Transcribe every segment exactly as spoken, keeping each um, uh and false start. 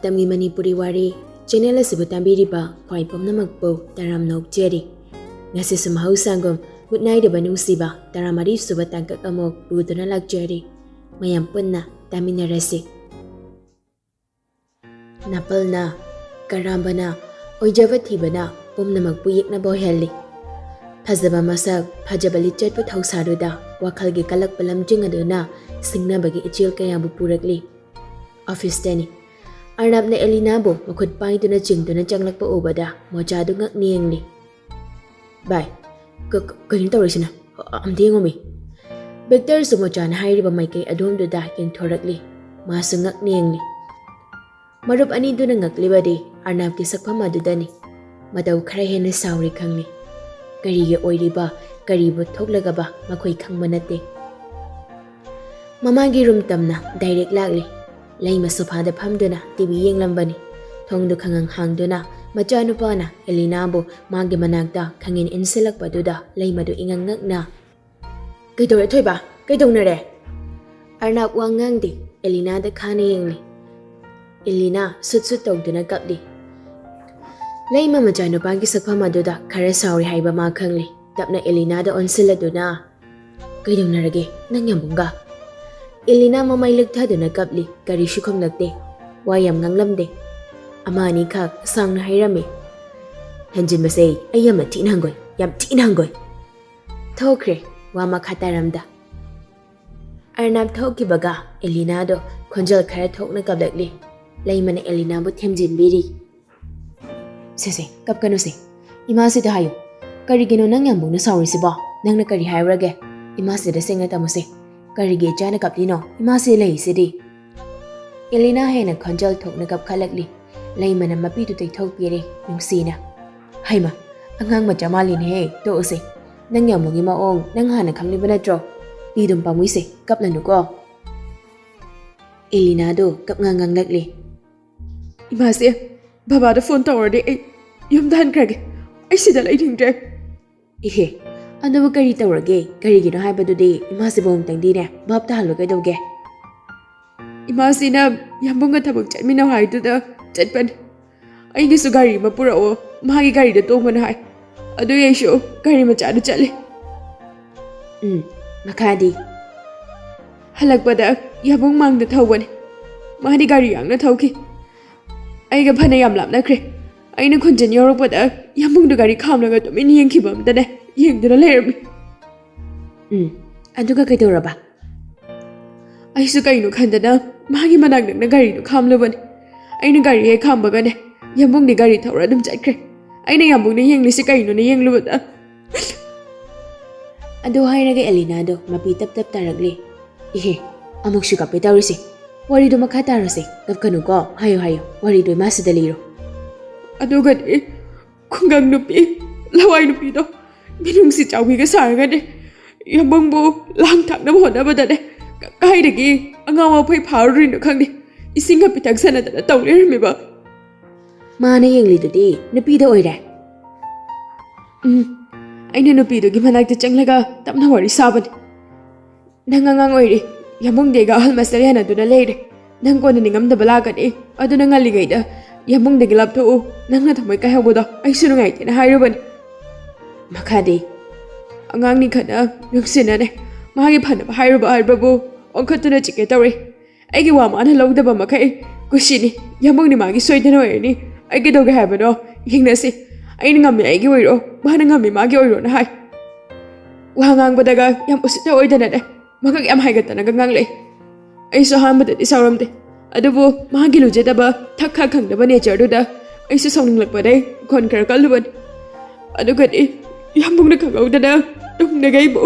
ꯃꯇꯝꯒꯤ ꯃꯅꯤꯄꯨꯔꯤ ꯋꯥꯔꯤ ꯆꯦꯅꯦꯜ ꯑꯁꯤꯕꯨ ꯇꯥꯕꯤꯔꯤꯕ ꯈ꯭ꯋꯥꯏ ꯄꯨꯝꯅꯃꯛꯄꯨ ꯇꯔꯥꯝꯅ ꯑꯣꯛꯆꯔꯤ꯫ ꯉꯁꯤꯁꯨ ꯃꯍꯧꯁꯥꯒꯨꯝ ꯃꯨꯠ ꯅꯥꯏꯗꯕ ꯅꯨꯡꯁꯤꯕ ꯇꯔꯥꯃꯔꯤ ꯁꯨꯕ ꯇꯥꯡꯀꯛ ꯑꯃ ꯄꯨꯗꯨꯅ ꯂꯥꯛꯆꯔꯤ꯫ ꯃꯌꯥꯝ ꯄꯨꯟꯅ ꯇꯥꯃꯤꯟꯅꯔꯁꯤ꯫ ꯅꯥꯄꯜꯅ, ꯀꯔꯥꯝꯕꯅ, ꯑꯣꯏꯖꯕ ꯊꯤꯕꯅ ꯄꯨꯝꯅꯃꯛꯄꯨ ꯌꯦꯛꯅꯕ ꯑꯣꯏꯍꯜꯂꯤ꯫ ꯐꯖꯕ ꯃꯁꯛ, ꯐꯖꯕ ꯂꯤꯆꯠꯄꯨ ꯊꯧꯁꯥꯔꯨꯗ ꯋꯥꯈꯜꯒꯤ ꯀꯜꯂꯛꯄ ꯂꯝꯖꯤꯡ ꯑꯗꯨꯅ ꯁꯤꯡꯅꯕꯒꯤ ꯏꯆꯦꯜ ꯀꯌꯥꯕꯨ ꯄꯨꯔꯛꯂꯤ꯫ ꯑꯣꯐꯤꯁꯇꯅꯤ꯫ ꯑꯔꯅꯥꯞꯅ ꯑꯦꯂꯤꯅꯥꯕꯨ ꯃꯈꯨꯠ ꯄꯥꯏꯗꯨꯅ ꯆꯤꯡꯗꯨꯅ ꯆꯪꯂꯛꯄ ꯎꯕꯗ ꯃꯣꯆꯥꯗꯨ ꯉꯛꯅ ꯌꯦꯡꯂꯤ꯫ "ꯚꯥꯏ, ꯀ-, ꯀ-, ꯀꯩꯅꯣ ꯇꯧꯔꯤꯁꯤꯅ? ꯑ-, ꯑꯝꯇ ꯌꯦꯡꯉꯣꯃꯤ꯫" ꯚꯤꯛꯇꯔꯁꯨ ꯃꯣꯆꯥꯅ ꯍꯥꯏꯔꯤꯕ ꯃꯥꯏꯀꯩ ꯑꯗꯣꯝꯗꯨꯗ ꯌꯦꯡꯊꯣꯔꯛꯂꯤ꯫ ꯃꯥꯁꯨ ꯉꯛꯅ ꯌꯦꯡꯂꯤ꯫ ꯃꯔꯨꯞ ꯑꯅꯤꯗꯨꯅ ꯉꯛꯂꯤꯕꯗꯤ ꯑꯔꯅꯥꯞꯀꯤ ꯁꯛꯐꯝ ꯑꯗꯨꯗꯅꯤ꯫ ꯃꯇꯧ ꯈꯔ ꯍꯦꯟꯅ ꯁꯥꯎꯔꯤ ꯈꯪꯂꯤ꯫ ꯀꯔꯤꯒꯤ ꯑꯣꯏꯔꯤꯕ, ꯀꯔꯤꯕꯨ ꯊꯣꯛꯂꯒꯕ ꯃꯈꯣꯏ ꯈꯪꯕ ꯅꯠꯇꯦ꯫ ꯃꯃꯥꯒꯤ ꯔꯨꯝ ꯇꯝꯅ ꯗꯥꯏꯔꯦꯛ ꯂꯥꯛꯂꯤ꯫ ꯂꯩꯃ ꯁꯣꯐꯥꯗ ꯐꯝꯗꯨꯅ ꯇꯤ ꯚꯤ ꯌꯦꯡꯂꯝꯕꯅꯤ꯫ ꯊꯣꯡꯗꯨ ꯈꯪꯍꯥꯡ ꯍꯥꯡꯗꯨꯅ ꯃꯆꯥꯅꯨꯄꯥꯅ ꯑꯦꯂꯤꯅꯥꯕꯨ ꯃꯥꯒꯤ ꯃꯅꯥꯛꯇ ꯈꯪꯏꯟ ꯏꯟꯁꯤꯜꯂꯛꯄꯗꯨꯗ ꯂꯩꯃꯗꯨ ꯏꯉꯛ ꯉꯛꯅ, "ꯀꯩꯗꯧꯔꯦ ꯊꯣꯏꯕ? ꯀꯩꯗꯧꯅꯔꯦ?" ꯑꯔꯅꯥꯞ ꯋꯥ ꯉꯥꯡꯗꯦ꯫ ꯑꯦꯂꯤꯅꯥꯗ ꯈꯥꯅ ꯌꯦꯡꯂꯤ꯫ ꯑꯦꯂꯤꯅꯥ ꯁꯨꯠ ꯁꯨꯠ ꯇꯧꯗꯨꯅ ꯀꯞꯂꯤ꯫ ꯂꯩꯃ ꯃꯆꯥꯅꯨꯄꯥꯒꯤ ꯁꯛꯐꯝ ꯑꯗꯨꯗ ꯈꯔ ꯁꯥꯎꯔꯤ ꯍꯥꯏꯕ ꯃꯥ ꯈꯪꯂꯤ꯫ ꯇꯞꯅ ꯑꯦꯂꯤꯅꯥꯗ ꯑꯣꯟꯁꯤꯜꯂꯗꯨꯅ, "ꯀꯩꯗꯧꯅꯔꯒꯦ ꯅꯪ ꯌꯥꯝꯕꯨꯡꯒ?" ꯑꯦꯂꯤꯅꯥ ꯃꯃꯥꯏ ꯂꯨꯛꯊꯗꯨꯅ ꯀꯞꯂꯤ꯫ ꯀꯔꯤꯁꯨ ꯈꯨꯝꯂꯛꯇꯦ꯫ ꯋꯥ ꯌꯥꯝ ꯉꯥꯡꯂꯝꯗꯦ꯫ ꯑꯃ ꯑꯅꯤꯈꯛ ꯁꯥꯡꯅ ꯍꯥꯏꯔꯝꯃꯤ꯫ "ꯍꯦꯟꯖꯤꯟꯕꯁꯦ ꯑꯩ ꯌꯥꯝꯅ ꯊꯤꯅ ꯍꯪꯒꯣꯏ, ꯌꯥꯝ ꯊꯤꯅ ꯍꯪꯒꯣꯏ꯫" ꯊꯣꯛꯈ꯭ꯔꯦ꯫ ꯋꯥ ꯃꯈꯥ ꯇꯥꯔꯝꯗ꯫ ꯑꯔꯅꯥꯞ ꯊꯣꯛꯈꯤꯕꯒ ꯑꯦꯂꯤꯅꯥꯗꯣ ꯈꯣꯟꯖꯦꯜ ꯈꯔ ꯊꯣꯛꯅ ꯀꯞꯂꯛꯂꯤ꯫ ꯂꯩꯃꯅ ꯑꯦꯂꯤꯅꯥꯕꯨ ꯊꯦꯝꯖꯤꯟꯕꯤꯔꯤ꯫ "ꯁꯦ ꯁꯦ, ꯀꯞꯀꯅꯨꯁꯦ꯫ ꯏꯃꯥꯁꯤꯗ ꯍꯥꯏꯌꯨ꯫ ꯀꯔꯤꯒꯤꯅꯣ ꯅꯪ ꯌꯥꯝꯕꯨꯡꯅ ꯁꯥꯎꯔꯤꯁꯤꯕꯣ? ꯅꯪꯅ ꯀꯔꯤ ꯍꯥꯏꯔꯨꯔꯒꯦ? ꯏꯃꯥꯁꯤꯗ ꯁꯦꯡꯅ ꯇꯝꯃꯨꯁꯦ꯫ ꯀꯔꯤꯒꯤ ꯏꯆꯥꯅ ꯀꯞꯂꯤꯅꯣ? ꯏꯃꯥꯁꯤ ꯂꯩꯔꯤꯁꯤꯗꯤ꯫" ꯑꯦꯂꯤꯅꯥ ꯍꯦꯟꯅ ꯈꯣꯟꯖꯦꯜ ꯊꯣꯛꯅ ꯀꯞꯈꯠꯂꯛꯂꯤ꯫ ꯂꯩꯃꯅ ꯃꯄꯤꯗꯨ ꯇꯩꯊꯣꯛꯄꯤꯔꯦ ꯅꯨꯡꯁꯤꯅ꯫ "ꯍꯩꯃ, ꯑꯉꯥꯡ ꯃꯆꯥ ꯃꯥꯜꯂꯤꯅꯦꯍꯦ, ꯇꯣꯛꯎꯁꯦ꯫ ꯅꯪ ꯌꯥꯝꯕꯨꯡꯒꯤ ꯃꯑꯣꯡ ꯅꯪ ꯍꯥꯟꯅ ꯈꯪꯂꯤꯕ ꯅꯠꯇ꯭ꯔꯣ? ꯄꯤꯗꯨꯝ ꯄꯥꯝꯃꯨꯏꯁꯦ, ꯀꯞꯂꯅꯨꯀꯣ꯫" ꯑꯦꯂꯤꯅꯥꯗꯣ ꯀꯞꯉꯥꯡ ꯉꯥꯡꯂꯛꯂꯦ꯫ "ꯏꯃꯥꯁꯦ, ꯕꯕꯥꯗ ꯐꯣꯟ ꯇꯧꯔꯗꯤ ꯑꯩ ꯌꯨꯝꯗ ꯍꯟꯈ꯭ꯔꯒꯦ꯫ ꯑꯩ ꯁꯤꯗ ꯂꯩꯅꯤꯡꯗ꯭ꯔꯦ꯫" "ꯏꯍꯦ, ꯑꯗꯨꯕꯨ ꯀꯔꯤ ꯇꯧꯔꯒꯦ? ꯀꯔꯤꯒꯤꯅꯣ ꯍꯥꯏꯕꯗꯨꯗꯤ ꯏꯃꯥꯁꯤꯕꯨ ꯑꯃꯨꯛꯇꯪꯗꯤꯅꯦ ꯚꯥꯞ ꯇꯥꯍꯜꯂꯨ ꯀꯩꯗꯧꯒꯦ?" ꯏꯃꯥꯁꯤꯅ ꯌꯥꯝꯕꯨꯡꯒ ꯊꯕꯛ ꯆꯠꯃꯤꯟꯅꯧ ꯍꯥꯏꯗꯨꯗ ꯆꯠꯄꯅꯤ꯫ ꯑꯩꯒꯤꯁꯨ ꯒꯥꯔꯤ ꯑꯃ ꯄꯨꯔꯛꯑꯣ, ꯃꯥꯒꯤ ꯒꯥꯔꯤꯗ ꯇꯣꯡꯕꯅ ꯍꯥꯏ꯫ ꯑꯗꯨ ꯑꯩꯁꯨ ꯒꯥꯔꯤ ꯃꯆꯥꯗ ꯆꯠꯂꯤ꯫ ꯎꯝ, ꯃꯈꯥꯗꯤ? ꯍꯜꯂꯛꯄꯗ ꯌꯥꯕꯨꯡ ꯃꯥꯡꯗ ꯊꯧꯕꯅꯤ꯫ ꯃꯥꯗꯤ ꯒꯥꯔꯤ ꯌꯥꯡꯅ ꯊꯧꯈꯤ꯫ ꯑꯩꯒ ꯐꯅ ꯌꯥꯝ ꯂꯥꯞꯅꯈ꯭ꯔꯦ꯫ ꯑꯩꯅ ꯈꯨꯟꯖꯤꯟ ꯌꯧꯔꯛꯄꯗ ꯌꯥꯕꯨꯡꯗꯨ ꯒꯥꯔꯤ ꯈꯥꯝꯂꯒ ꯇꯨꯃꯤꯟ ꯌꯦꯡꯈꯤꯕ ꯑꯝꯇꯅꯦ ꯌꯦꯡꯗꯨꯅ ꯂꯩꯔꯝꯃꯤ꯫ ꯎꯝ, ꯑꯗꯨꯒ ꯀꯩꯗꯧꯔꯕ? ꯑꯩꯁꯨ ꯀꯩꯅꯣ ꯈꯟꯗꯅ ꯃꯥꯒꯤ ꯃꯅꯥꯛ ꯅꯛꯅ ꯒꯥꯔꯤꯗꯨ ꯈꯥꯝꯂꯨꯕꯅꯤ꯫ ꯑꯩꯅ ꯒꯥꯔꯤ ꯍꯦꯛ ꯈꯥꯝꯕꯒꯅꯦ ꯌꯥꯕꯨꯡꯗꯤ ꯒꯥꯔꯤ ꯊꯧꯔ ꯑꯗꯨꯝ ꯆꯠꯈ꯭ꯔꯦ꯫ ꯑꯩꯅ ꯌꯥꯕꯨꯡꯅ ꯌꯦꯡꯂꯤꯁꯤ ꯀꯩꯅꯣꯅ ꯌꯦꯡꯂꯨꯕꯗ ꯑꯗꯨ ꯍꯥꯏꯔꯒ ꯑꯦꯂꯤꯅꯥꯗꯣ ꯃꯄꯤ ꯇꯞ ꯇꯞ ꯇꯥꯔꯛꯂꯦ꯫ ꯏꯍꯦ, ꯑꯃꯨꯛꯁꯨ ꯀꯞꯄꯦ ꯇꯧꯔꯤꯁꯦ꯫ ꯋꯥꯔꯤꯗꯣ ꯃꯈꯥ ꯇꯥꯔꯁꯦ꯫ ꯀꯞꯀꯅꯨꯀꯣ꯫ ꯍꯥꯏꯌꯨ, ꯍꯥꯏꯌꯨ꯫ ꯋꯥꯔꯤꯗꯣ ꯏꯃꯥꯁꯤꯗ ꯂꯤꯔꯣ꯫ ꯑꯗꯨꯒꯗꯤ ꯈꯨꯡꯒꯪ ꯅꯨꯄꯤ, ꯂꯋꯥꯏ ꯅꯨꯄꯤꯗꯣ ꯃꯤꯅꯨꯡꯁꯤ ꯆꯥꯎꯕꯤꯒ ꯁꯥꯔꯒꯅꯦ ꯌꯥꯕꯨꯡꯕꯨ ꯂꯥꯡ ꯊꯥꯛꯅꯕ ꯍꯣꯠꯅꯕꯗꯅꯦ ꯀ-, ꯀꯥꯏꯗꯒꯤ ꯑꯉꯥꯎ ꯑꯐꯩ ꯐꯥꯔꯨꯔꯤꯅꯣ ꯈꯪꯗꯦ꯫ ꯏꯁꯤꯡꯒ ꯄꯤꯊꯛ ꯁꯥꯟꯅꯗꯅ ꯇꯧ ꯂꯩꯔꯝꯃꯤꯕ꯫ ꯃꯥꯅ ꯌꯦꯡꯂꯤꯗꯨꯗꯤ ꯅꯨꯄꯤꯗ ꯑꯣꯏꯔꯦ꯫ ꯎꯝ, ꯑꯩꯅ ꯅꯨꯄꯤꯗꯨꯒꯤ ꯃꯅꯥꯛꯇ ꯆꯪꯂꯒ ꯇꯞꯅ ꯋꯥꯔꯤ ꯁꯥꯕꯅꯤ꯫ ꯅꯪ ꯑꯉꯥꯡ ꯑꯣꯏꯔꯤ꯫ ꯌꯥꯕꯨꯡꯗꯤ ꯑꯩꯒ ꯑꯍꯜ ꯃꯁꯦꯜ ꯌꯥꯅꯗꯨꯅ ꯂꯩꯔꯦ꯫ ꯅꯪ ꯀꯣꯟꯅ ꯅꯤꯡꯉꯝꯗꯕ ꯂꯥꯛꯀꯅꯤ꯫ ꯑꯗꯨꯅ ꯉꯜꯂꯤꯉꯩꯗ ꯌꯥꯕꯨꯡꯗꯒꯤ ꯂꯥꯞꯊꯣꯛꯎ꯫ ꯅꯪꯅ ꯊꯃꯣꯏ ꯀꯥꯏꯍꯧꯕꯗꯣ ꯑꯩꯁꯨ ꯅꯨꯡꯉꯥꯏꯇꯦꯅ ꯍꯥꯏꯔꯨꯕꯅꯤ꯫ ꯃꯈꯥꯗꯤ? ꯑꯉꯥꯡꯅꯤ ꯈꯅ ꯅꯨꯡꯁꯤꯅꯅꯦ꯫ ꯃꯥꯒꯤ ꯐꯅꯕ ꯍꯥꯏꯔꯨꯕ ꯍꯥꯏꯕꯕꯨ ꯑꯣꯟꯈꯠꯇꯨꯅ ꯆꯤꯛꯀꯦ ꯇꯧꯔꯦ꯫ ꯑꯩꯒꯤ ꯋꯥ ꯃꯥꯅ ꯂꯧꯗꯕ ꯃꯈꯩ ꯀꯨꯁꯤꯅꯤ꯫ ꯌꯥꯕꯨꯡꯅꯤ ꯃꯥꯒꯤ ꯁꯣꯏꯗꯅ ꯑꯣꯏꯔꯅꯤ꯫ ꯑꯩ ꯀꯩꯗꯧꯒꯦ ꯍꯥꯏꯕꯅꯣ? ꯌꯦꯡꯅꯁꯤ꯫ ꯑꯩꯅ ꯉꯝꯃꯤ ꯑꯩꯒꯤ ꯑꯣꯏꯔꯣ, ꯃꯥꯅ ꯉꯝꯃꯤ ꯃꯥꯒꯤ ꯑꯣꯏꯔꯣꯅ ꯍꯥꯏ꯫ ꯋꯥ ꯉꯥꯡꯕꯗꯒ ꯌꯥꯝ ꯎꯁꯤꯠꯇ ꯑꯣꯏꯗꯅꯅꯦ ꯃꯉꯛ ꯌꯥꯝ ꯍꯥꯏꯒꯠꯇꯅꯒ ꯉꯥꯡꯂꯛꯏ꯫ ꯑꯩꯁꯨ ꯑꯍꯥꯟꯕꯗꯗꯤ ꯁꯥꯎꯔꯝꯗꯦ, ꯑꯗꯨꯕꯨ ꯃꯥꯒꯤ ꯂꯨꯖꯗꯕ ꯊꯛ ꯈꯥ ꯈꯪꯗꯕ ꯅꯦꯆꯔꯗꯨꯗ ꯑꯩꯁꯨ ꯁꯥꯎꯅꯤꯡꯂꯛꯄꯗꯩ ꯈꯣꯟ ꯈꯔ ꯀꯜꯂꯨꯕꯅꯤ꯫ ꯑꯗꯨꯒꯗꯤ ꯌꯥꯝꯕꯨꯡꯅ ꯈꯪꯍꯧꯗꯅ ꯇꯨꯡꯗꯒꯤ ꯑꯩꯕꯨ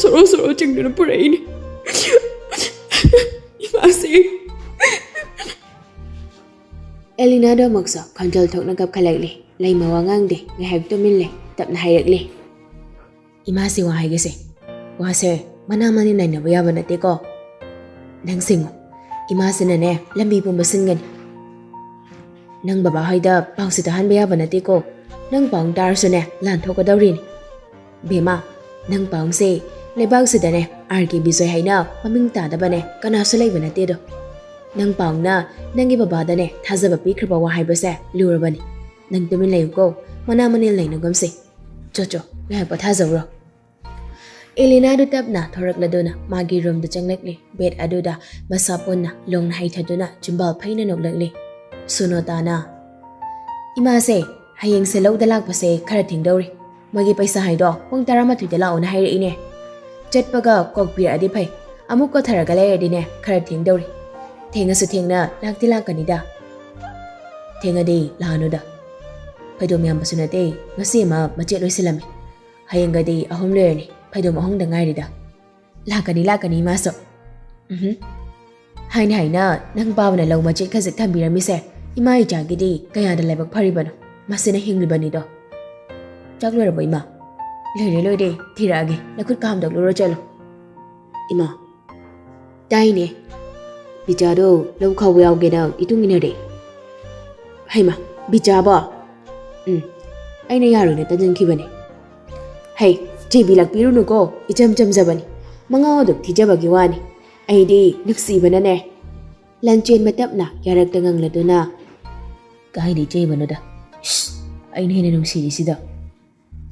ꯁꯣꯔꯣ ꯁꯣꯔꯣ ꯆꯤꯡꯗꯨꯅ ꯄꯨꯔꯛꯏꯅꯤ꯫ ꯏꯃꯥꯁꯤ꯫ ꯑꯦꯂꯤꯅꯥꯗꯣ ꯑꯃꯨꯛꯁꯨ ꯈꯣꯟꯖꯦꯜ ꯊꯣꯛꯅ ꯀꯞꯈꯠꯂꯛꯂꯤ꯫ ꯂꯩꯃ ꯋꯥ ꯉꯥꯡꯗꯦ, ꯉꯥꯏꯍꯥꯛ ꯇꯨꯃꯤꯟ ꯂꯩ꯫ ꯇꯞꯅ ꯍꯥꯏꯔꯛꯂꯤ꯫ ꯏꯃꯥꯁꯤ ꯋꯥ ꯍꯥꯏꯒꯁꯦ꯫ ꯋꯥꯁꯦ ꯃꯅꯥ ꯃꯅꯤꯟ ꯅꯥꯏꯅꯕ ꯌꯥꯕ ꯅꯠꯇꯦꯀꯣ꯫ ꯅꯪ ꯁꯤꯡꯉꯨ꯫ ꯏꯃꯥꯁꯤꯅꯅꯦ ꯂꯝꯕꯤ ꯄꯨꯝꯕ ꯁꯤꯟꯒꯅꯤ꯫ ꯅꯪ ꯕꯕꯥ ꯍꯣꯏꯗ ꯄꯥꯎꯁꯦ ꯇꯥꯍꯟꯕ ꯌꯥꯕ ꯅꯠꯇꯦꯀꯣ꯫ ꯅꯪ ꯄꯥꯎ ꯇꯥꯔꯁꯨꯅꯦ ꯂꯥꯟꯊꯣꯛꯀꯗꯧꯔꯤꯅꯤ꯫ ꯕꯦꯃꯥ, ꯅꯪ ꯄꯥꯎꯁꯦ ꯂꯩꯕꯥꯛꯁꯤꯗꯅꯦ ꯑꯥꯔ ꯀꯦ ꯕꯤꯖꯣꯏ ꯍꯥꯏꯅ ꯃꯃꯤꯡ ꯇꯥꯗꯕꯅꯦ ꯀꯅꯥꯁꯨ ꯂꯩꯕ ꯅꯠꯇꯦꯗꯣ꯫ "ꯅꯪ ꯄꯥꯎꯅ ꯅꯪꯒꯤ ꯕꯕꯥꯗꯅꯦ ꯊꯥꯖꯕ ꯄꯤꯈ꯭ꯔꯕ ꯋꯥ ꯍꯥꯏꯕꯁꯦ ꯂꯨꯔꯕꯅꯤ꯫ ꯅꯪ ꯇꯨꯃꯤꯟ ꯂꯩꯌꯨꯀꯣ, ꯃꯅꯥ ꯃꯅꯤꯜ ꯂꯩꯅꯒꯨꯝꯁꯦ꯫ ꯆꯣ ꯆꯣ, ꯉꯥꯏꯍꯥꯛ ꯄꯣꯊꯥꯖꯧꯔꯣ꯫" ꯑꯦꯂꯤꯅꯥꯗꯨ ꯇꯞꯅ ꯊꯣꯔꯛꯂꯗꯨꯅ ꯃꯥꯒꯤ ꯔꯨꯝꯗ ꯆꯪꯂꯛꯂꯤ꯫ ꯕꯦꯗ ꯑꯗꯨꯗ ꯃꯁꯥ ꯄꯨꯟꯅ ꯂꯣꯡꯅ ꯍꯩꯊꯗꯨꯅ ꯆꯤꯝꯕꯥꯜ ꯐꯩꯅ ꯅꯣꯛꯂꯛꯂꯤ꯫ ꯁꯨꯅꯣꯇꯥꯅ, "ꯏꯃꯥꯁꯦ ꯍꯌꯦꯡꯁꯦ ꯂꯧꯗ ꯂꯥꯛꯄꯁꯦ ꯈꯔ ꯊꯦꯡꯗꯧꯔꯤ꯫ ꯃꯣꯏꯒꯤ ꯄꯩꯁꯥ ꯍꯥꯏꯗꯣ ꯄꯨꯡ ꯇꯔꯥꯃꯥꯊꯣꯏꯗ ꯂꯥꯛꯑꯣꯅ ꯍꯥꯏꯔꯛꯏꯅꯦ꯫ ꯆꯠꯄꯒ ꯀꯣꯛ ꯄꯤꯔꯛꯑꯗꯤ ꯐꯩ, ꯑꯃꯨꯛ ꯀꯣꯊꯔꯒ ꯂꯩꯔꯗꯤꯅꯦ ꯈꯔ ꯊꯦꯡꯗꯧꯔꯤ꯫ ꯊꯦꯡꯉꯁꯨ ꯊꯦꯡꯅ ꯂꯥꯛꯇꯤ ꯂꯥꯛꯀꯅꯤꯗ꯫" "ꯊꯦꯡꯉꯗꯤ ꯂꯥꯛꯑꯅꯨꯗ꯫ ꯐꯩꯗꯣꯝ ꯌꯥꯝꯕꯁꯨ ꯅꯠꯇꯦ, ꯉꯁꯤ ꯑꯃ ꯃꯆꯦꯠ ꯂꯣꯏꯁꯤꯜꯂꯝꯃꯤ꯫ ꯍꯌꯦꯡꯒꯗꯤ ꯑꯍꯨꯝ ꯂꯩꯔꯅꯤ, ꯐꯩꯗꯣꯝ ꯑꯍꯨꯝꯗ ꯉꯥꯏꯔꯤꯗ꯫" "ꯂꯥꯛꯀꯅꯤ ꯂꯥꯛꯀꯅꯤ ꯏꯃꯥꯁꯨ꯫" ꯎꯝꯍꯨꯝ꯫ ꯍꯥꯏꯅ ꯍꯥꯏꯅ ꯅꯪ ꯄꯥꯕꯅ ꯂꯧ ꯃꯆꯦꯠ ꯈꯖꯤꯛ ꯊꯝꯕꯤꯔꯝꯃꯤꯁꯦ ꯏꯃꯥ ꯏꯆꯥꯒꯤꯗꯤ ꯀꯌꯥꯗ ꯂꯥꯏꯕꯛ ꯐꯔꯤꯕꯅꯣ꯫ ꯃꯁꯤꯅ ꯍꯤꯡꯂꯤꯕꯅꯤꯗꯣ꯫ "ꯆꯥꯛ ꯂꯣꯏꯔꯕꯣ ꯏꯃꯥ?" "ꯂꯣꯏꯔꯦ ꯂꯣꯏꯔꯦ, ꯊꯤꯔꯛꯑꯒꯦ, ꯅꯈꯨꯠ ꯀꯥ ꯍꯥꯝꯗꯣꯛꯂꯨꯔꯣ ꯆꯠꯂꯣ꯫" "ꯏꯃꯥ꯫" "ꯇꯥꯏꯅꯦ꯫" "ꯕꯤꯆꯥꯗꯣ ꯂꯧ ꯈꯥꯎꯕ ꯌꯥꯎꯒꯦꯅ ꯏꯇꯨꯡ ꯏꯟꯅꯔꯦ꯫" "ꯍꯩꯃ, ꯕꯤꯆꯥꯕꯣ?" "ꯎꯝ, ꯑꯩꯅ ꯌꯥꯔꯣꯏꯅ ꯇꯟꯁꯤꯟꯈꯤꯕꯅꯦ꯫" "ꯍꯩ, ꯆꯩꯕꯤꯂꯛꯄꯤꯔꯨꯅꯨꯀꯣ, ꯏꯆꯝ ꯆꯝꯖꯕꯅꯤ꯫ ꯃꯉꯥꯎ ꯑꯗꯨꯝ ꯊꯤꯖꯕꯒꯤ ꯋꯥꯅꯤ꯫ ꯑꯩꯗꯤ ꯅꯨꯡꯁꯤꯕꯅꯅꯦ꯫" ꯂꯟꯆꯦꯟꯕ ꯇꯞꯅ ꯌꯥꯔꯛꯇ ꯉꯪꯂꯗꯨꯅ, "ꯀꯥꯏꯗꯩ ꯆꯩꯕꯅꯣꯗ? ꯏꯁ, ꯑꯩꯅ ꯍꯦꯟꯅ ꯅꯨꯡꯁꯤꯔꯤꯁꯤꯗ꯫"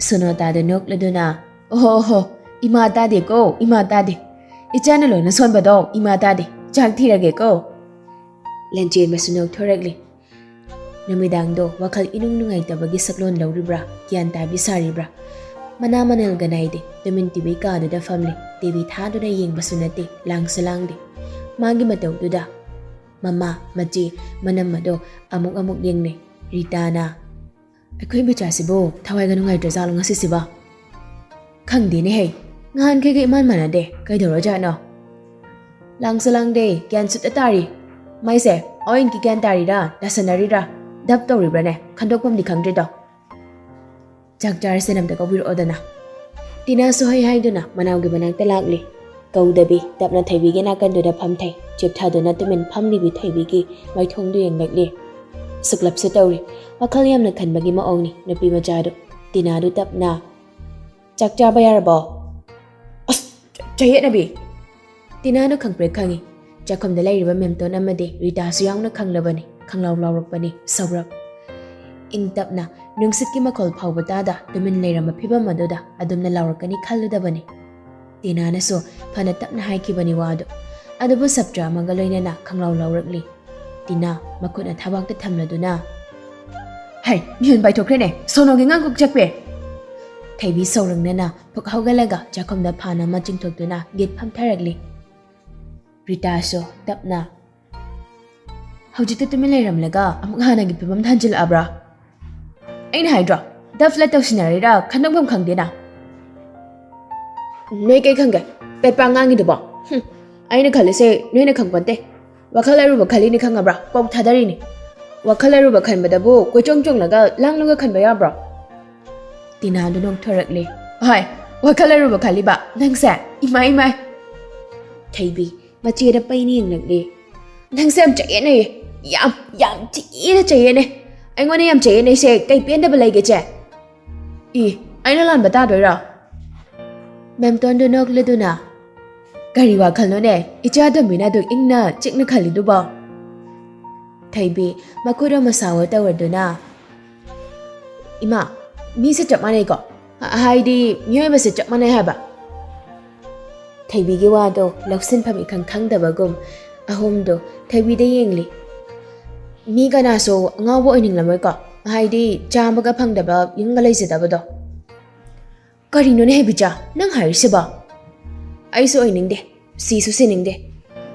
ꯁꯣꯅꯣꯇꯥꯗ ꯅꯣꯛꯂꯗꯨꯅ, "ꯑꯣꯍꯣ, ꯑꯣꯍꯣ, ꯏꯃꯥ ꯇꯥꯗꯦꯀꯣ, ꯏꯃꯥ ꯇꯥꯗꯦ꯫ ꯏꯆꯥꯅ ꯂꯣꯏꯅ ꯁꯣꯟꯕꯗꯣ ꯏꯃꯥ ꯇꯥꯗꯦ꯫ ꯆꯥꯛ ꯊꯤꯔꯒꯦꯀꯣ꯫" ꯂꯟꯆꯦꯟꯕꯁꯨ ꯅꯣꯛꯊꯣꯔꯛꯂꯤ꯫ ꯅꯨꯃꯤꯗꯥꯡꯗꯣ ꯋꯥꯈꯜ ꯏꯅꯨꯡ ꯅꯨꯡꯉꯥꯏꯇꯕꯒꯤ ꯁꯛꯂꯣꯟ ꯂꯧꯔꯤꯕ꯭ꯔꯥ, ꯒ꯭ꯌꯥꯟ ꯇꯥꯕꯤ ꯁꯥꯔꯤꯕ꯭ꯔꯥ? ꯃꯅꯥ ꯃꯅꯜꯒ ꯅꯥꯏꯗꯦ, ꯇꯨꯃꯤꯟ ꯇꯤꯚꯤ ꯀꯥꯗꯨꯗ ꯐꯝꯂꯤ꯫ ꯇꯤꯚꯤ ꯊꯥꯗꯨꯅ ꯌꯦꯡꯕꯁꯨ ꯅꯠꯇꯦ, ꯂꯥꯡꯁꯨ ꯂꯥꯡꯗꯦ꯫ ꯃꯥꯒꯤ ꯃꯇꯧꯗꯨꯗ ꯃꯃꯥ, ꯃꯆꯦ, ꯃꯅꯝ ꯑꯗꯣ ꯑꯃꯨꯛ ꯑꯃꯨꯛ ꯌꯦꯡꯅꯩ꯫ ꯔꯤꯇꯥꯅ, "ꯑꯩꯈꯣꯏ ꯕꯤꯆꯥꯁꯤꯕꯨ ꯊꯋꯥꯏꯒ ꯅꯨꯡꯉꯥꯏꯇ꯭ꯔꯖꯥꯠꯂꯣ ꯉꯁꯤꯁꯤꯕ? ꯈꯪꯗꯦꯅꯦ ꯍꯩ, ꯅꯍꯥꯟꯈꯩꯒ ꯏꯃꯥꯟ ꯃꯥꯟꯅꯗꯦ, ꯀꯩꯗꯧꯔꯖꯥꯠꯅꯣ? ꯂꯥꯡꯁꯨ ꯂꯥꯡꯗꯦ, ꯒ꯭ꯌꯥꯟ ꯁꯨꯠꯇ ꯇꯥꯔꯤ꯫ ꯃꯥꯏꯁꯦ ꯑꯋꯦꯟꯀꯤ ꯒ꯭ꯌꯥꯟ ꯇꯥꯔꯤꯔꯥ, ꯇꯥꯁꯟꯅꯔꯤꯔꯥ, ꯗꯞ ꯇꯧꯔꯤꯕ꯭ꯔꯥꯅꯦ, ꯈꯟꯗꯣꯛꯐꯝꯗꯤ ꯈꯪꯗ꯭ꯔꯤꯗꯣ꯫ ꯆꯥꯛ ꯆꯥꯔꯁꯦꯅ ꯑꯝꯇ ꯀꯧꯕꯤꯔꯛꯑꯣꯗꯅ꯫" ꯇꯤꯅꯥꯁꯨ ꯍꯩ ꯍꯥꯏꯗꯨꯅ ꯃꯅꯥꯎꯒꯤ ꯃꯅꯥꯛꯇ ꯂꯥꯛꯂꯤ꯫ ꯀꯧꯗꯕꯤ ꯇꯞꯅ ꯊꯣꯏꯕꯤꯒꯤ ꯅꯥꯀꯟꯗꯨꯗ ꯐꯝꯊꯩ꯫ ꯆꯤꯞꯊꯗꯨꯅ ꯇꯨꯃꯤꯟ ꯐꯝꯂꯤꯕꯤ ꯊꯣꯏꯕꯤꯒꯤ ꯃꯥꯏꯊꯣꯡꯗꯨ ꯌꯦꯡꯂꯛꯂꯤ꯫ ꯁꯨꯛꯂꯞꯁꯨ ꯇꯧꯔꯤ꯫ ꯋꯥꯈꯜ ꯌꯥꯝꯅ ꯈꯟꯕꯒꯤ ꯃꯑꯣꯡꯅꯤ ꯅꯨꯄꯤ ꯃꯆꯥꯗꯨ꯫ ꯇꯤꯅꯥꯗꯨ ꯇꯞꯅ, "ꯆꯥꯛ ꯆꯥꯕ ꯌꯥꯔꯕꯣ?" "ꯑꯁ, ꯆ-, ꯆꯌꯦꯠꯅꯕꯤ!" ꯇꯤꯅꯥꯗꯨ ꯈꯪꯄ꯭ꯔꯦꯛ ꯈꯪꯉꯤ꯫ ꯆꯥꯛꯈꯨꯝꯗ ꯂꯩꯔꯤꯕ ꯃꯦꯝꯇꯣꯟ ꯑꯃꯗꯤ ꯔꯤꯇꯥꯁꯨ ꯌꯥꯎꯅ ꯈꯪꯂꯕꯅꯤ꯫ ꯈꯪꯂꯥꯎ ꯂꯥꯎꯔꯛꯄꯅꯤ ꯁꯧꯔꯞ꯫ ꯏꯪ ꯇꯞꯅ, ꯅꯨꯡꯁꯤꯠꯀꯤ ꯃꯈꯣꯜ ꯐꯥꯎꯕ ꯇꯥꯗ ꯇꯨꯃꯤꯟ ꯂꯩꯔꯝꯕ ꯐꯤꯕꯝ ꯑꯗꯨꯗ ꯑꯗꯨꯝꯅ ꯂꯥꯎꯔꯛꯀꯅꯤ ꯈꯜꯂꯨꯗꯕꯅꯤ꯫ ꯇꯤꯅꯥꯅꯁꯨ ꯐꯅ ꯇꯞꯅ ꯍꯥꯏꯈꯤꯕꯅꯤ ꯋꯥꯗꯨ꯫ ꯑꯗꯨꯕꯨ ꯁꯞꯇ꯭ꯔ ꯑꯃꯒ ꯂꯣꯏꯅꯅ ꯈꯪꯂꯥꯎ ꯂꯥꯎꯔꯛꯂꯤ꯫ ꯇꯤꯅꯥ ꯃꯈꯨꯠꯅ ꯊꯕꯥꯛꯇ ꯊꯝꯂꯗꯨꯅ, "ꯍꯩ, ꯃꯤꯍꯨꯟ ꯄꯥꯏꯊꯣꯛꯈ꯭ꯔꯦꯅꯦ, ꯁꯣꯅꯣꯒꯤ ꯉꯥꯡ ꯀꯣꯛ ꯆꯛꯄꯦ!" ꯊꯩꯕꯤ ꯁꯧꯔꯪꯅꯅ ꯐꯨꯛ ꯍꯧꯒꯠꯂꯒ ꯆꯥꯛꯈꯨꯝꯗ ꯐꯥꯟ ꯑꯃ ꯆꯤꯡꯊꯣꯛꯇꯨꯅ ꯒꯤꯠ ꯐꯝꯊꯔꯛꯂꯤ꯫ ꯔꯤꯇꯥꯁꯨ ꯇꯞꯅ, "ꯍꯧꯖꯤꯛꯇ ꯇꯨꯃꯤꯟ ꯂꯩꯔꯝꯂꯒ ꯑꯃꯨꯛ ꯍꯥꯟꯅꯒꯤ ꯐꯤꯕꯝꯗ ꯍꯟꯖꯤꯜꯂꯛꯑꯕ꯭ꯔꯥ? ꯑꯩꯅ ꯍꯥꯏꯗ꯭ꯔꯣ, ꯗꯞ ꯐ꯭ꯂꯠ ꯇꯧꯁꯤꯟꯅꯔꯤꯔꯥ ꯈꯟꯗꯣꯛꯐꯝ ꯈꯪꯗꯦꯅ?" "ꯅꯣꯏ ꯀꯩ ꯈꯪꯒꯦ? ꯄꯦꯠꯄ ꯉꯥꯡꯉꯤꯗꯨꯕꯣ? ꯍꯨꯝ, ꯑꯩꯅ ꯈꯜꯂꯤꯁꯦ ꯅꯣꯏꯅ ꯈꯪꯄꯣꯟꯇꯦ꯫ ꯋꯥꯈꯜ ꯑꯔꯨꯕ ꯈꯜꯂꯤꯅꯤ ꯈꯪꯉꯕ꯭ꯔꯥ? ꯀꯣꯛ ꯊꯥꯗꯔꯤꯅꯤ꯫ ꯋꯥꯈꯜ ꯑꯔꯨꯕ ꯈꯟꯕꯗꯕꯨ ꯀꯣꯏꯆꯣꯡ ꯆꯣꯡꯂꯒ ꯂꯥꯡꯂꯒ ꯈꯟꯕ ꯌꯥꯕ꯭ꯔꯣ?" ꯇꯤꯅꯥꯗꯨ ꯅꯣꯛꯊꯣꯔꯛꯂꯦ꯫ "ꯍꯣꯏ, ꯋꯥꯈꯜ ꯑꯔꯨꯕ ꯈꯜꯂꯤꯕ ꯅꯪꯁꯦ? ꯏꯃꯥꯏ, ꯏꯃꯥꯏ!" ꯊꯩꯕꯤ ꯃꯆꯦꯗ ꯄꯩꯅ ꯌꯦꯡꯂꯛꯂꯦ꯫ "ꯅꯪꯁꯦ ꯌꯥꯝ ꯆꯌꯦꯠꯅꯩꯌꯦ꯫ ꯌꯥꯝ, ꯌꯥꯝ ꯊꯤꯅ ꯆꯌꯦꯠꯅꯩ꯫ ꯑꯩꯉꯣꯟꯗ ꯌꯥꯝ ꯆꯌꯦꯠꯅꯩꯁꯦ ꯀꯩ ꯄꯦꯟꯗꯕ ꯂꯩꯒꯦ, ꯆꯦ?" "ꯏ, ꯑꯩꯅ ꯂꯥꯟꯕ ꯇꯥꯗꯣꯏꯔꯣ?" ꯃꯦꯝꯇꯣꯟꯗꯨ ꯅꯣꯛꯂꯗꯨꯅ, "ꯀꯔꯤ ꯋꯥꯈꯜꯅꯣꯅꯦ ꯏꯆꯥ ꯇꯣꯝꯕꯤꯅ ꯑꯗꯨꯛ ꯏꯪꯅ ꯆꯤꯛꯅ ꯈꯜꯂꯤꯗꯨꯕꯣ?" ꯊꯩꯕꯤ ꯃꯈꯨꯠ ꯑꯃ ꯁꯥꯎꯑꯣ ꯇꯧꯔꯗꯨꯅ, "ꯏꯃꯥ, ꯃꯤꯁꯦ ꯆꯞ ꯃꯥꯟꯅꯩꯀꯣ? ꯍꯥꯏꯗꯤ ꯃꯤꯑꯣꯏꯕꯁꯦ ꯆꯞ ꯃꯥꯟꯅꯩ ꯍꯥꯏꯕ?" ꯊꯩꯕꯤꯒꯤ ꯋꯥꯗꯣ ꯂꯧꯁꯤꯟꯐꯝ ꯏꯈꯪ ꯈꯪꯗꯕꯒꯨꯝ ꯑꯍꯨꯝꯗꯣ ꯊꯩꯕꯤꯗ ꯌꯦꯡꯂꯤ꯫ "ꯃꯤ ꯀꯅꯥꯁꯨ ꯑꯉꯥꯎꯕ ꯑꯣꯏꯅꯤꯡꯂꯝꯃꯣꯏꯀꯣ? ꯍꯥꯏꯗꯤ ꯆꯥꯕꯒ ꯐꯪꯗꯕ, ꯌꯨꯝꯒ ꯂꯩꯖꯗꯕꯗꯣ?" "ꯀꯔꯤꯅꯣꯅꯦ ꯍꯩꯕꯤꯆꯥ ꯅꯪ ꯍꯥꯏꯔꯤꯁꯤꯕꯣ?" "ꯑꯩꯁꯨ ꯑꯣꯏꯅꯤꯡꯗꯦ, ꯁꯤꯁꯨ ꯁꯤꯅꯤꯡꯗꯦ꯫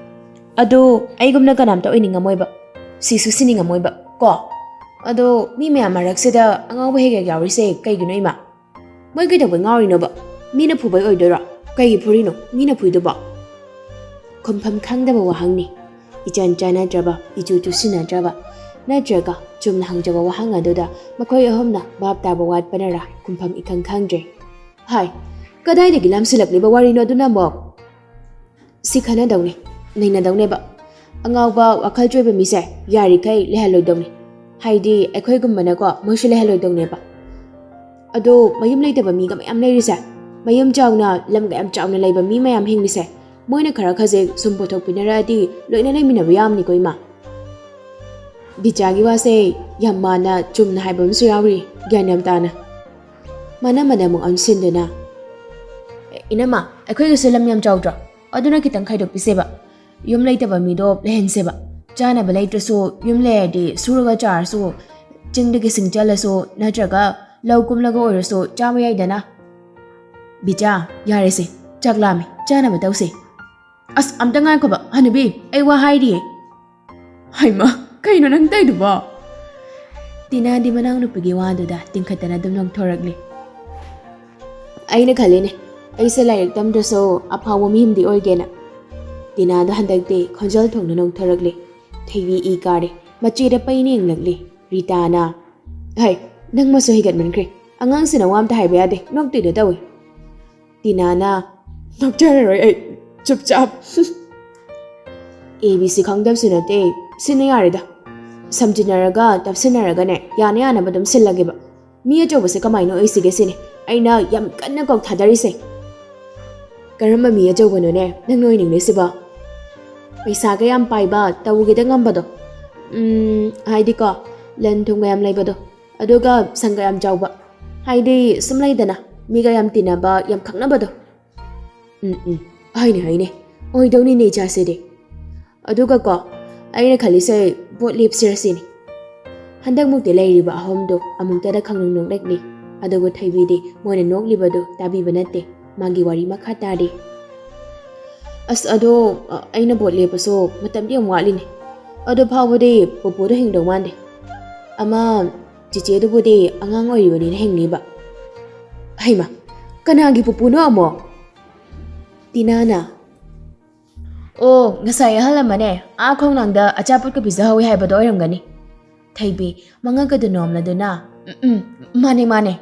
ꯑꯗꯨ ꯑꯩꯒꯨꯝꯅ ꯀꯅꯥꯝꯇ ꯑꯣꯏꯅꯤꯡꯉꯝꯃꯣꯏꯕ, ꯁꯤꯁꯨ ꯁꯤꯅꯤꯡꯉꯝꯃꯣꯏꯕ ꯀꯣ꯫ ꯑꯗꯣ ꯃꯤ ꯃꯌꯥꯝ ꯃꯔꯛꯁꯤꯗ ꯑꯉꯥꯎꯕ ꯍꯦꯛ ꯍꯦꯛ ꯌꯥꯎꯔꯤꯁꯦ ꯀꯩꯒꯤꯅꯣ ꯏꯃꯥ? ꯃꯣꯏ ꯀꯩꯗꯧꯕꯩ ꯉꯥꯎꯔꯤꯅꯣꯕ? ꯃꯤꯅ ꯐꯨꯕꯩ ꯑꯣꯏꯗꯣꯏꯔꯣ? ꯀꯩꯒꯤ ꯐꯨꯔꯤꯅꯣ ꯃꯤꯅ ꯐꯨꯏꯗꯨꯕꯣ?" ꯈꯨꯝꯐꯝ ꯈꯪꯗꯕ ꯋꯥꯍꯪꯅꯤ꯫ ꯏꯆꯥꯟ ꯆꯥꯟꯅꯗ꯭ꯔꯕ, ꯏꯆꯨ ꯆꯨꯁꯤꯟꯅꯗ꯭ꯔꯕ, ꯅꯠꯇ꯭ꯔꯒ ꯆꯨꯝꯅ ꯍꯪꯖꯕ ꯋꯥꯍꯪ ꯑꯗꯨꯗ ꯃꯈꯣꯏ ꯑꯍꯨꯝꯅ ꯚꯥꯞ ꯇꯥꯕ ꯋꯥꯠꯄꯅꯔꯥ ꯈꯨꯝꯐꯝ ꯏꯈꯪ ꯈꯪꯗ꯭ꯔꯦ꯫ "ꯍꯥꯏ, ꯀꯗꯥꯏꯗꯒꯤ ꯂꯥꯝꯁꯤꯜꯂꯛꯂꯤꯕ ꯋꯥꯔꯤꯅꯣ ꯑꯗꯨꯅ ꯑꯃꯨꯛ?" "ꯁꯤ ꯈꯟꯅꯗꯧꯅꯤ, ꯅꯩꯅꯗꯧꯅꯦꯕ꯫ ꯑꯉꯥꯎꯕ ꯋꯥꯈꯜ ꯆꯣꯏꯕ ꯃꯤꯁꯦ ꯌꯥꯔꯤꯈꯩ ꯂꯩꯍꯜꯂꯣꯏꯗꯧꯅꯤ꯫ ꯍꯥꯏꯗꯤ ꯑꯩꯈꯣꯏꯒꯨꯝꯕꯅꯀꯣ ꯃꯣꯏꯁꯨ ꯂꯩꯍꯜꯂꯣꯏꯗꯧꯅꯦꯕ꯫ ꯑꯗꯣ ꯃꯌꯨꯝ ꯂꯩꯇꯕ ꯃꯤꯒ ꯃꯌꯥꯝ ꯂꯩꯔꯤꯁꯦ, ꯃꯌꯨꯝ ꯆꯥꯎꯅ ꯂꯝꯒ ꯌꯥꯝ ꯆꯥꯎꯅ ꯂꯩꯕ ꯃꯤ ꯃꯌꯥꯝ ꯍꯤꯡꯂꯤꯁꯦ, ꯃꯣꯏꯅ ꯈꯔ ꯈꯖꯤꯛ ꯁꯨꯝ ꯄꯨꯊꯣꯛꯄꯤꯅꯔꯛꯑꯗꯤ ꯂꯣꯏꯅ ꯂꯩꯃꯤꯟꯅꯕ ꯌꯥꯕꯅꯤꯀꯣ ꯏꯃꯥ꯫ ꯕꯤꯆꯥꯒꯤ ꯋꯥꯁꯦ ꯌꯥꯝ ꯃꯥꯟꯅ ꯆꯨꯝꯅ ꯍꯥꯏꯕ ꯑꯃꯁꯨ ꯌꯥꯎꯔꯤ, ꯒ꯭ꯌꯥꯟ ꯌꯥꯝ ꯇꯥꯅ꯫ ꯃꯅꯝ ꯃꯅꯝ ꯑꯃꯨꯛ ꯑꯣꯟꯁꯤꯟꯗꯨꯅ, "ꯑꯦ, ꯏꯅꯝꯃ, ꯑꯩꯈꯣꯏꯒꯤꯁꯨ ꯂꯝ ꯌꯥꯝ ꯆꯥꯎꯗ꯭ꯔꯣ? ꯑꯗꯨꯅ ꯈꯤꯇꯪ ꯈꯥꯏꯗꯣꯛꯄꯤꯁꯦꯕ꯫ ꯌꯨꯝ ꯂꯩꯇꯕ ꯃꯤꯗꯣ ꯂꯩꯍꯟꯁꯦꯕ꯫ ꯆꯥꯅꯕ ꯂꯩꯇ꯭ꯔꯁꯨ ꯌꯨꯝ ꯂꯩꯔꯗꯤ ꯁꯨꯔꯒ ꯆꯥꯔꯁꯨ, ꯆꯤꯡꯗꯒꯤ ꯁꯤꯡ ꯆꯜꯂꯁꯨ ꯅꯠꯇ꯭ꯔꯒ ꯂꯧ ꯀꯨꯝꯂꯒ ꯑꯣꯏꯔꯁꯨ ꯆꯥꯕ ꯌꯥꯏꯗꯅ꯫" "ꯕꯤꯆꯥ, ꯌꯥꯔꯦꯁꯦ, ꯆꯥꯛ ꯂꯥꯝꯃꯦ, ꯆꯥꯅꯕ ꯇꯧꯁꯦ꯫" "ꯑꯁ, ꯑꯝꯇ ꯉꯥꯏꯈꯣꯕ, ꯍꯅꯨꯕꯤ, ꯑꯩ ꯋꯥ ꯍꯥꯏꯔꯤꯌꯦ꯫" "ꯍꯩꯃꯥ, ꯀꯩꯅꯣ ꯅꯪ ꯇꯧꯏꯗꯨꯕꯣ?" ꯇꯤꯅꯥꯗꯤ ꯃꯅꯥꯎꯅꯨꯄꯤꯒꯤ ꯋꯥꯗꯨꯗ ꯇꯤꯡꯈꯠꯇꯅ ꯑꯗꯨꯝ ꯅꯣꯡꯊꯣꯔꯛꯂꯤ꯫ "ꯑꯩꯅ ꯈꯜꯂꯤꯅꯦ, ꯑꯩꯁꯦ ꯂꯥꯏꯔꯤꯛ ꯇꯝꯗ꯭ꯔꯁꯨ ꯑꯐꯥꯎꯕ ꯃꯤ ꯑꯃꯗꯤ ꯑꯣꯏꯒꯦꯅ꯫" ꯇꯤꯅꯥꯗꯣ ꯍꯟꯗꯛꯇꯤ ꯈꯣꯟꯖꯦꯜ ꯊꯣꯡꯅ ꯅꯣꯡꯊꯣꯔꯛꯂꯤ꯫ ꯊꯣꯏꯕꯤ ꯏ ꯀꯥꯔꯦ, ꯃꯆꯦꯗ ꯄꯩꯅ ꯌꯦꯡꯂꯛꯂꯤ꯫ ꯔꯤꯇꯥꯅ, "ꯍꯩ, ꯅꯪ ꯃꯁꯨ ꯍꯤꯒꯠꯃꯟꯈ꯭ꯔꯦ꯫ ꯑꯉꯥꯡꯁꯤꯅ ꯋꯥ ꯑꯝꯇ ꯍꯥꯏꯕ ꯌꯥꯗꯦ, ꯅꯣꯛꯇꯣꯏꯗ ꯇꯧꯏ꯫" ꯇꯤꯅꯥꯅ, "ꯅꯣꯛꯆꯔꯔꯣꯏ ꯑꯩ, ꯆꯨꯞꯆꯥꯞ꯫" "ꯑꯦ ꯕꯤ ꯁꯤ ꯈꯪꯗꯕꯁꯨ ꯅꯠꯇꯦ, ꯁꯤꯟꯅ ꯌꯥꯔꯦꯗ꯫ ꯁꯝꯖꯤꯟꯅꯔꯒ ꯇꯞꯁꯤꯟꯅꯔꯒꯅꯦ, ꯌꯥꯅ ꯌꯥꯅꯕ ꯑꯗꯨꯝ ꯁꯤꯜꯂꯒꯦꯕ꯫ ꯃꯤ ꯑꯆꯧꯕꯁꯦ ꯀꯃꯥꯏꯅ ꯑꯣꯏꯁꯤꯒꯦ ꯁꯤꯅꯤ ꯑꯩꯅ ꯌꯥꯝ ꯀꯟꯅ ꯀꯣꯛ ꯊꯥꯗꯔꯤꯁꯦ꯫" "ꯀꯔꯝꯕ ꯃꯤ ꯑꯆꯧꯕꯅꯣꯅꯦ ꯅꯪꯅ ꯑꯣꯏꯅꯤꯡꯂꯤꯁꯤꯕꯣ?" "ꯄꯩꯁꯥꯒ ꯌꯥꯝ ꯄꯥꯏꯕ, ꯇꯧꯒꯦꯗ ꯉꯝꯕꯗꯣ꯫ ꯎꯝ, ꯍꯥꯏꯗꯤꯀꯣ, ꯂꯟ ꯊꯨꯝꯒ ꯌꯥꯝ ꯂꯩꯕꯗꯣ꯫ ꯑꯗꯨꯒ ꯁꯪꯒ ꯌꯥꯝ ꯆꯥꯎꯕ꯫ ꯍꯥꯏꯗꯤ ꯁꯨꯝ ꯂꯩꯗꯅ, ꯃꯤꯒ ꯌꯥꯝ ꯇꯤꯟꯅꯕ, ꯌꯥꯝ ꯈꯪꯅꯕꯗꯣ꯫" "ꯎꯝ, ꯎꯝ, ꯍꯣꯏꯅꯦ, ꯍꯣꯏꯅꯦ꯫ ꯑꯣꯏꯗꯧꯅꯤꯅꯦ ꯏꯆꯥꯁꯤꯗꯤ꯫ ꯑꯗꯨꯒꯀꯣ, ꯑꯩꯅ ꯈꯜꯂꯤꯁꯦ ꯚꯣꯠ ꯂꯦꯞꯁꯤꯔ ꯁꯤꯅꯤ꯫" ꯍꯟꯗꯛꯃꯨꯛꯇꯤ ꯂꯩꯔꯤꯕ ꯑꯍꯨꯝꯗꯣ ꯑꯃꯨꯛꯇꯗ ꯈꯪꯅꯣꯛ ꯅꯣꯛꯂꯛꯂꯤ꯫ ꯑꯗꯨꯕꯨ ꯊꯣꯏꯕꯤꯗꯤ ꯃꯣꯏꯅ ꯅꯣꯛꯂꯤꯕꯗꯨ ꯇꯥꯕꯤꯕ ꯅꯠꯇꯦ꯫ ꯃꯥꯒꯤ ꯋꯥꯔꯤ ꯃꯈꯥ ꯇꯥꯔꯤ꯫ "ꯑꯁ, ꯑꯗꯣ, ꯑ, ꯑꯩꯅ ꯚꯣꯠ ꯂꯦꯞꯄꯁꯨ ꯃꯇꯝꯗꯤ ꯌꯥꯝ ꯋꯥꯠꯂꯤꯅꯦ꯫ ꯑꯗꯨ ꯐꯥꯎꯕꯗꯤ ꯄꯨꯄꯨꯗꯣ ꯍꯤꯡꯗꯧ ꯃꯥꯟꯗꯦ꯫ ꯑꯃ ꯆꯤꯆꯦꯗꯨꯕꯨꯗꯤ ꯑꯉꯥꯡ ꯑꯣꯏꯔꯤꯕꯅꯤꯅ ꯍꯤꯡꯅꯤꯕ꯫" "ꯍꯩꯃꯥ, ꯀꯅꯥꯒꯤ ꯄꯨꯄꯨꯅꯣ ꯑꯃꯨꯛ?" ꯇꯤꯅꯥꯅ, "ꯑꯣ, ꯉꯁꯥꯏ ꯑꯍꯜ ꯑꯃꯅꯦ, ꯑꯥ ꯈꯣꯡꯅꯥꯡꯗ ꯑꯆꯥꯄꯣꯠꯀ ꯄꯤꯖꯍꯧꯋꯤ ꯍꯥꯏꯕꯗꯣ ꯑꯣꯏꯔꯝꯒꯅꯤ꯫" ꯊꯩꯕꯤ, ꯃꯉꯛꯀꯗꯨ ꯅꯣꯝꯂꯗꯨꯅ, "ꯎꯝ, ꯎꯝ, ꯃꯥꯅꯦ, ꯃꯥꯅꯦ꯫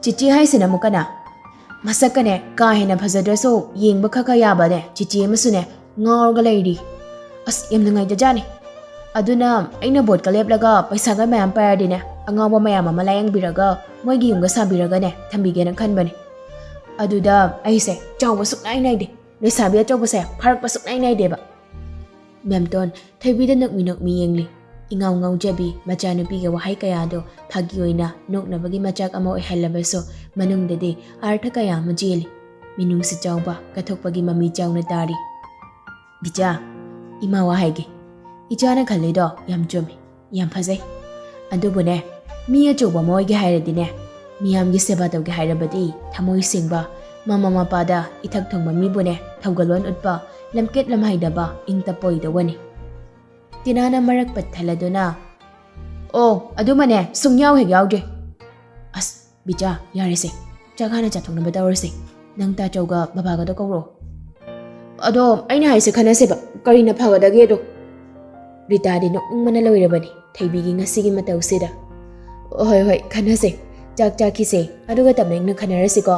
ꯆꯤꯆꯦ ꯍꯥꯏꯁꯤꯅ ꯑꯃꯨꯛ ꯀꯅꯥ? ꯃꯁꯛꯀꯅꯦ, ꯀꯥ ꯍꯦꯟꯅ ꯐꯖꯗ꯭ꯔꯁꯨ ꯌꯦꯡꯕ ꯈꯔ ꯈꯔ ꯌꯥꯕꯅꯦ, ꯆꯤꯆꯦ ꯑꯃꯁꯨꯅꯦ, ꯉꯥꯎꯔꯒ ꯂꯩꯔꯤ꯫ ꯑꯁ, ꯌꯥꯝ ꯅꯨꯡꯉꯥꯏꯇꯖꯥꯠꯅꯤ꯫ ꯑꯗꯨꯅ ꯑꯩꯅ ꯚꯣꯠꯀ ꯂꯦꯞꯂꯒ ꯄꯩꯁꯥꯒ ꯃꯌꯥꯝ ꯄꯥꯏꯔꯗꯤꯅꯦ, ꯑꯉꯥꯎꯕ ꯃꯌꯥꯝ ꯑꯃ ꯂꯥꯌꯦꯡꯕꯤꯔꯒ ꯃꯣꯏꯒꯤ ꯌꯨꯝꯒ ꯁꯥꯕꯤꯔꯒꯅꯦ, ꯊꯝꯕꯤꯒꯦꯅ ꯈꯟꯕꯅꯦ꯫ ꯑꯗꯨꯗ ꯑꯩꯁꯦ ꯆꯥꯎꯕ ꯁꯨꯛꯅꯥꯏ ꯅꯥꯏꯗꯦ꯫ ꯂꯩꯁꯥꯕꯤ ꯑꯆꯧꯕꯁꯦ ꯐꯥꯔꯛꯄ ꯁꯨꯛꯅꯥꯏ ꯅꯥꯏꯗꯦꯕ꯫ ꯃꯦꯝꯇꯣꯟ ꯊꯣꯏꯕꯤꯗ ꯅꯣꯛꯃꯤ ꯅꯣꯛꯃꯤ ꯌꯦꯡꯂꯤ꯫ ꯏꯉꯥꯎ ꯉꯥꯎꯖꯕꯤ ꯃꯆꯥꯅꯨꯄꯤꯒꯤ ꯋꯥꯍꯩ ꯀꯌꯥꯗꯣ ꯐꯥꯒꯤ ꯑꯣꯏꯅ ꯅꯣꯛꯅꯕꯒꯤ ꯃꯆꯥꯛ ꯑꯃ ꯑꯣꯏꯍꯜꯂꯕꯁꯨ, ꯃꯅꯨꯡꯗꯗꯤ ꯑꯥꯔꯊ ꯀꯌꯥ ꯑꯃ ꯆꯦꯜꯂꯤ꯫ ꯃꯤꯅꯨꯡꯁꯤ ꯆꯥꯎꯕ, ꯀꯠꯊꯣꯛꯄꯒꯤ ꯃꯃꯤ ꯆꯥꯎꯅ ꯇꯥꯔꯤ꯫ "ꯕꯤꯆꯥ, ꯏꯃꯥ ꯋꯥ ꯍꯥꯏꯒꯦ꯫ ꯏꯆꯥꯅ ꯈꯜꯂꯤꯗꯣ ꯌꯥꯝ ꯆꯨꯝꯃꯤ, ꯌꯥꯝ ꯐꯖꯩ꯫ ꯑꯗꯨꯕꯨꯅꯦ, ꯃꯤ ꯑꯆꯧꯕ ꯑꯃ ꯑꯣꯏꯒꯦ ꯍꯥꯏꯔꯗꯤꯅꯦ, ꯃꯤꯌꯥꯝꯒꯤ ꯁꯦꯕꯥ ꯇꯧꯒꯦ ꯍꯥꯏꯔꯕꯗꯤ ꯊꯃꯣꯏ ꯁꯦꯡꯕ, ꯃꯃꯥ ꯃꯄꯥꯗ ꯏꯊꯛ ꯊꯣꯡꯕ ꯃꯤꯕꯨꯅꯦ ꯊꯧꯒꯜꯂꯣꯟ ꯎꯠꯄ, ꯂꯝꯀꯦꯠ ꯂꯝꯍꯩꯗꯕ, ꯏꯪ ꯇꯞꯄ ꯑꯣꯏꯗꯧꯕꯅꯤ꯫" ꯇꯤꯅꯥꯅ ꯃꯔꯛ ꯄꯠꯊꯜꯂꯗꯨꯅ, "ꯑꯣ, ꯑꯗꯨꯃꯅꯦ ꯁꯨꯡꯌꯥꯎ ꯍꯦꯛ ꯌꯥꯎꯗ꯭ꯔꯤ꯫ ꯑꯁ, ꯕꯤꯆꯥ, ꯌꯥꯔꯦꯁꯦ, ꯆꯥꯛ ꯍꯥꯟꯅ ꯆꯥꯊꯣꯛꯅꯕ ꯇꯧꯔꯁꯦ꯫ ꯅꯪ ꯇꯥꯆꯧꯒ ꯕꯕꯥꯒꯗꯣ ꯀꯧꯔꯣ꯫" "ꯑꯗꯣ ꯑꯩꯅ ꯍꯥꯏꯁꯦ ꯈꯟꯅꯁꯦꯕ, ꯀꯔꯤꯅ ꯐꯒꯗꯒꯦꯗꯣ꯫" ꯔꯤꯇꯥꯗꯤ ꯅꯣꯛꯅꯤꯡꯕꯅ ꯂꯣꯏꯔꯕꯅꯤ ꯊꯣꯏꯕꯤꯒꯤ ꯉꯁꯤꯒꯤ ꯃꯇꯧꯁꯤꯗ꯫ "ꯍꯣꯏ, ꯍꯣꯏ, ꯈꯟꯅꯁꯦ꯫ ꯆꯥꯛ ꯆꯥꯈꯤꯁꯦ, ꯑꯗꯨꯒ ꯇꯞꯅ ꯏꯪꯅ ꯈꯟꯅꯔꯁꯤꯀꯣ꯫"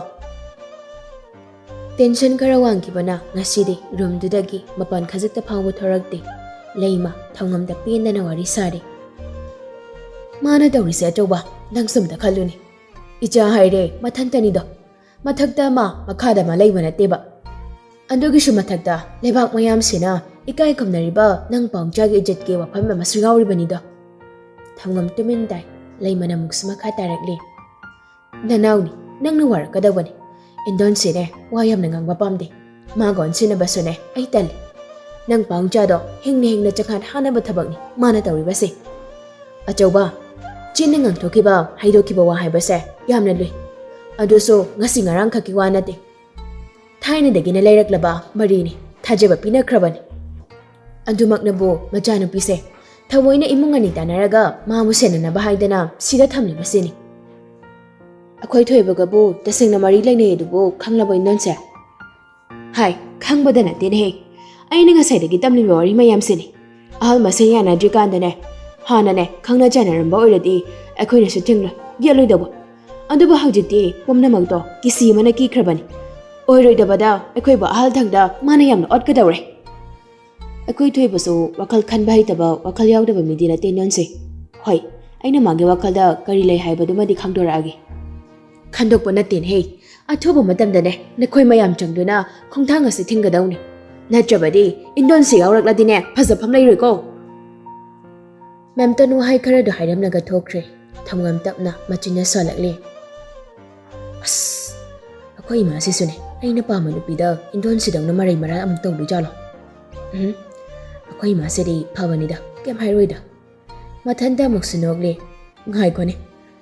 ꯇꯦꯟꯁꯟ ꯈꯔ ꯋꯥꯡꯈꯤꯕꯅ ꯉꯁꯤꯗꯤ ꯔꯨꯝꯗꯨꯗꯒꯤ ꯃꯄꯥꯟ ꯈꯖꯤꯛꯇ ꯐꯥꯎꯕ ꯊꯣꯔꯛꯇꯦ꯫ ꯂꯩꯃ ꯊꯧꯉꯝꯗ ꯄꯦꯟꯗꯅ ꯋꯥꯔꯤ ꯁꯥꯔꯤ꯫ "ꯃꯥꯅ ꯇꯧꯔꯤꯁꯦ ꯑꯆꯧꯕ, ꯅꯪꯁꯨ ꯑꯝꯇ ꯈꯜꯂꯨꯅꯦ꯫ ꯏꯆꯥ ꯍꯥꯏꯔꯦ ꯃꯊꯟꯇꯅꯤꯗꯣ꯫ ꯃꯊꯛꯇ ꯑꯃ, ꯃꯈꯥꯗ ꯑꯃ ꯂꯩꯕ ꯅꯠꯇꯦꯕ꯫ ꯑꯗꯨꯒꯤꯁꯨ ꯃꯊꯛꯇ ꯂꯩꯕꯥꯛ ꯃꯌꯥꯝꯁꯤꯅ ꯏꯀꯥꯏ ꯈꯨꯝꯅꯔꯤꯕ ꯅꯪ ꯄꯥꯎꯆꯥꯒꯤ ꯏꯖꯠꯀꯤ ꯋꯥꯐꯝ ꯑꯃꯁꯨ ꯌꯥꯎꯔꯤꯕꯅꯤꯗꯣ꯫" ꯊꯧꯉꯝ ꯇꯨꯃꯤꯟ ꯇꯥꯏ꯫ ꯂꯩꯃꯅ ꯑꯃꯨꯛꯁꯨ ꯃꯈꯥ ꯇꯥꯔꯛꯂꯤ꯫ "ꯅꯅꯥꯎꯅꯤ, ꯅꯪꯅ ꯋꯥꯔꯛꯀꯗꯧꯕꯅꯤ꯫ ꯏꯟꯗꯣꯟꯁꯤꯅꯦ ꯋꯥ ꯌꯥꯝꯅ ꯉꯥꯡꯕ ꯄꯥꯝꯗꯦ꯫ ꯃꯥꯒ ꯑꯣꯟꯁꯤꯟꯅꯕꯁꯨꯅꯦ ꯑꯩ ꯇꯜꯂꯤ꯫ ꯅꯪ ꯄꯥꯎꯆꯥꯗꯣ ꯍꯤꯡꯅ ꯍꯤꯡꯅ ꯆꯈꯥꯠ ꯍꯥꯠꯅꯕ ꯊꯕꯛꯅꯤ ꯃꯥꯅ ꯇꯧꯔꯤꯕꯁꯦ꯫ ꯑꯆꯧꯕ, ꯆꯤꯟꯅ ꯉꯥꯡꯊꯣꯛꯈꯤꯕ, ꯍꯥꯏꯗꯣꯛꯈꯤꯕ ꯋꯥ ꯍꯥꯏꯕꯁꯦ ꯌꯥꯝꯅ ꯂꯨꯏ꯫ ꯑꯗꯨꯁꯨ ꯉꯁꯤ ꯉꯔꯥꯡꯈꯛꯀꯤ ꯋꯥ ꯅꯠꯇꯦ꯫ ꯊꯥꯏꯅꯗꯒꯤꯅ ꯂꯩꯔꯛꯂꯕ ꯃꯔꯤꯅꯤ, ꯊꯥꯖꯕ ꯄꯤꯅꯈ꯭ꯔꯕꯅꯤ꯫ ꯑꯗꯨꯃꯛꯅꯕꯨ ꯃꯆꯥꯅꯨꯄꯤꯁꯦ ꯊꯑꯣꯏꯅ ꯏꯃꯨꯡ ꯑꯅꯤ ꯇꯥꯟꯅꯔꯒ ꯃꯥꯕꯨ ꯁꯦꯟꯅꯅꯕ ꯍꯥꯏꯗꯅ ꯁꯤꯗ ꯊꯝꯂꯤꯕꯁꯤꯅꯤ꯫" "ꯑꯩꯈꯣꯏ ꯊꯣꯏꯕꯒꯕꯨ ꯇꯁꯦꯡꯅ ꯃꯔꯤ ꯂꯩꯅꯩ ꯑꯗꯨꯕꯨ ꯈꯪꯂꯕꯣ ꯏꯟꯗꯣꯟꯁꯦ?" "ꯍꯥꯏ, ꯈꯪꯕꯗ ꯅꯠꯇꯦꯅꯦꯍꯦ꯫ ꯑꯩꯅ ꯉꯁꯥꯏꯗꯒꯤ ꯇꯝꯂꯤꯕ ꯋꯥꯔꯤ ꯃꯌꯥꯝꯁꯤꯅꯤ꯫ ꯑꯍꯜ ꯃꯁꯦꯟ ꯌꯥꯅꯗ꯭ꯔꯤꯀꯥꯟꯗꯅꯦ, ꯍꯥꯟꯅꯅꯦ ꯈꯪꯅ ꯆꯥꯟꯅꯔꯝꯕ ꯑꯣꯏꯔꯗꯤ ꯑꯩꯈꯣꯏꯅꯁꯨ ꯊꯤꯡꯂꯣꯏ, ꯌꯦꯠꯂꯣꯏꯗꯧꯕ꯫ ꯑꯗꯨꯕꯨ ꯍꯧꯖꯤꯛꯇꯤ ꯄꯨꯝꯅꯃꯛꯇꯣ ꯀꯤꯁꯤ ꯑꯃꯅ ꯀꯤꯈ꯭ꯔꯕꯅꯤ꯫ ꯑꯣꯏꯔꯣꯏꯗꯕꯗ ꯑꯩꯈꯣꯏꯕꯨ ꯑꯍꯜ ꯊꯪꯗ ꯃꯥꯅ ꯌꯥꯝꯅ ꯑꯣꯠꯀꯗꯧꯔꯦ꯫" ꯑꯩꯈꯣꯏ ꯊꯣꯏꯕꯁꯨ ꯋꯥꯈꯜ ꯈꯟꯕ ꯍꯩꯇꯕ, ꯋꯥꯈꯜ ꯌꯥꯎꯗꯕ ꯃꯤꯗꯤ ꯅꯠꯇꯦ ꯏꯟꯗꯣꯟꯁꯦ꯫ ꯍꯣꯏ, ꯑꯩꯅ ꯃꯥꯒꯤ ꯋꯥꯈꯜꯗ ꯀꯔꯤ ꯂꯩ ꯍꯥꯏꯕꯗꯨꯃꯗꯤ ꯈꯪꯗꯣꯔꯛꯑꯒꯦ꯫ "ꯈꯟꯗꯣꯛꯄ ꯅꯠꯇꯦꯅꯦꯍꯦ, ꯑꯊꯨꯕ ꯃꯇꯝꯗꯅꯦ ꯅꯈꯣꯏ ꯃꯌꯥꯝ ꯆꯪꯗꯨꯅ ꯈꯣꯡꯊꯥꯡ ꯑꯁꯤ ꯊꯤꯡꯒꯗꯧꯅꯤ꯫ ꯅꯠꯇ꯭ꯔꯕꯗꯤ ꯏꯟꯗꯣꯟꯁꯤ ꯌꯥꯎꯔꯛꯂꯗꯤꯅꯦ ꯐꯖꯐꯝ ꯂꯩꯔꯣꯏꯀꯣ꯫ ꯃꯦꯝꯇꯣꯟ ꯋꯥꯍꯩ ꯈꯔꯗꯨ ꯍꯥꯏꯔꯝꯂꯒ ꯊꯣꯛꯈ꯭ꯔꯦ꯫ ꯊꯧꯉꯝ ꯇꯞꯅ ꯃꯆꯤꯟꯅ ꯁꯣꯜꯂꯛꯂꯦ꯫ ꯑꯁ, ꯑꯩꯈꯣꯏ ꯏꯃꯥꯁꯤꯁꯨꯅꯦ ꯑꯩꯅ ꯄꯥꯝꯕ ꯅꯨꯄꯤꯗ ꯏꯟꯗꯣꯟꯁꯤꯗꯧꯅ ꯃꯔꯩ ꯃꯔꯥꯡ ꯑꯃꯨꯛ ꯇꯧꯗꯣꯏ ꯖꯥꯠꯂꯣ? ꯎꯝ, ꯑꯩꯈꯣꯏ ꯏꯃꯥꯁꯤꯗꯤ ꯐꯕꯅꯤꯗ, ꯀꯩꯝ ꯍꯥꯏꯔꯣꯏꯗ꯫ ꯃꯊꯟꯇ ꯑꯃꯨꯛꯁꯨ ꯅꯣꯛꯂꯦ꯫ ꯉꯥꯏꯈꯣꯅꯦ,